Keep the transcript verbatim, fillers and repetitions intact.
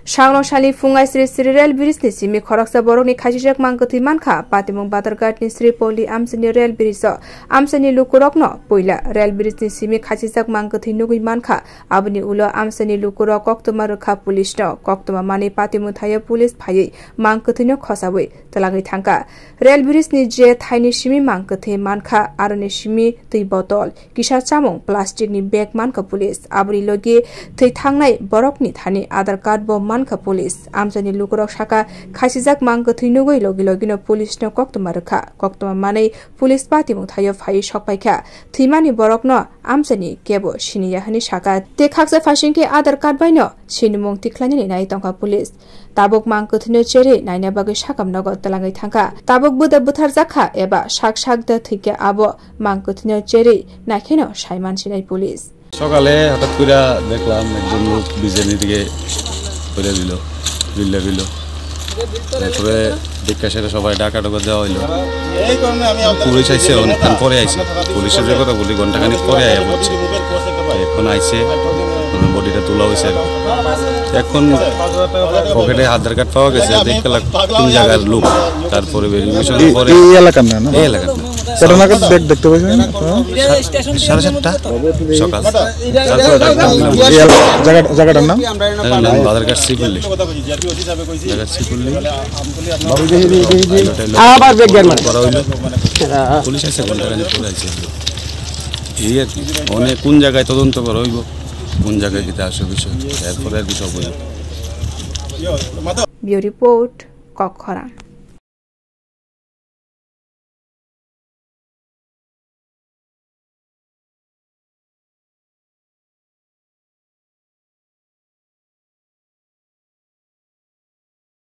Sangno sali phungai Sri Sri Rail Bridge ni simi khoroksa borokni khasijak mang kwthwi mankha. Patimung Badharghat ni Sri Poli amchini Rail Bridge o amchini lukurokno puila Rail Bridge ni simi khasijak mang kwthwi nugwi mankha. Aboni ulo amchini lukurok koktwma rwkha police no. Koktwma manwi patimung thaio police phaiwi mang kwthwino khosawi twlangwi thangkha. Rail bridge ni je thaini simi mang kwthwi mankha, aroni simi twi botol, kisa chamung, plastic ni bag mankha police. Aboni logi thwi thangnai borokni thani Aadhaar card bo mankha police. Amchaini lukurok saka khasijak mang kwthwi nugwi logi logino police no koktwma rwkha. Koktwma manwi police patimung thaio phaiwi sokpaikha. Thwimani borokno amchaini kebo siniya hwnwi saka. Tei khaksa phaisingkhe Aadhaar card baino sinimung tikhlainani nai tongkha police. Tabuk mang kwthwino cherwi naina bagwi sakam nogo twlangwi thangkha. Tabuk bwda butharjakha eba sak sak da thwikha abo mang kwthwino cherwi naikheno saiman sinai police. সকালে হঠাৎ করে দেখলাম একজন লোক ব্রিজের দিকে ফেলে দিল, বিল্লা দিল। তারপরে দেখে সেটা সবাই ডাকা ডোকা দেওয়া হইলো। পুলিশ আইছে, অনেকক্ষণ পরে আইছে। পুলিশে যে কথা বলি, ঘন্টাখানিক পরে আইয়া পড়ছে। এখন আইছে, বডিটা তোলা হয়েছে আর কি। এখন পকেটে আধার কার্ড পাওয়া গেছে, দেখে লাগ কোন জায়গার লোক। তারপরে ভেরিফিকেশনের এই, পরে এই এলাকার না, না? এই এলাকার না। কটা নাগাদ দেখ-, দেখতে পাইছেন আপনারা? সাড়ে সাতটা সকাল। এই এলাকা, জায়গা, জায়গাটার নাম? জায়গার নাম বাদারঘাট শ্রীপল্লী। জায়গা শ্রীপল্লী। আবার ব্রেক গিয়ার মারে। করা হইলো। পুলিশ আছে, ঘন্টাখানেক পরে আছে। এই আর কি, মানে কোন জায়গায় তদন্ত করা হইব, কোন জায়গায় কিতা আছে বিষয়, এরপরে আর কি সব হইব। Bureau Report, Kokkhorang.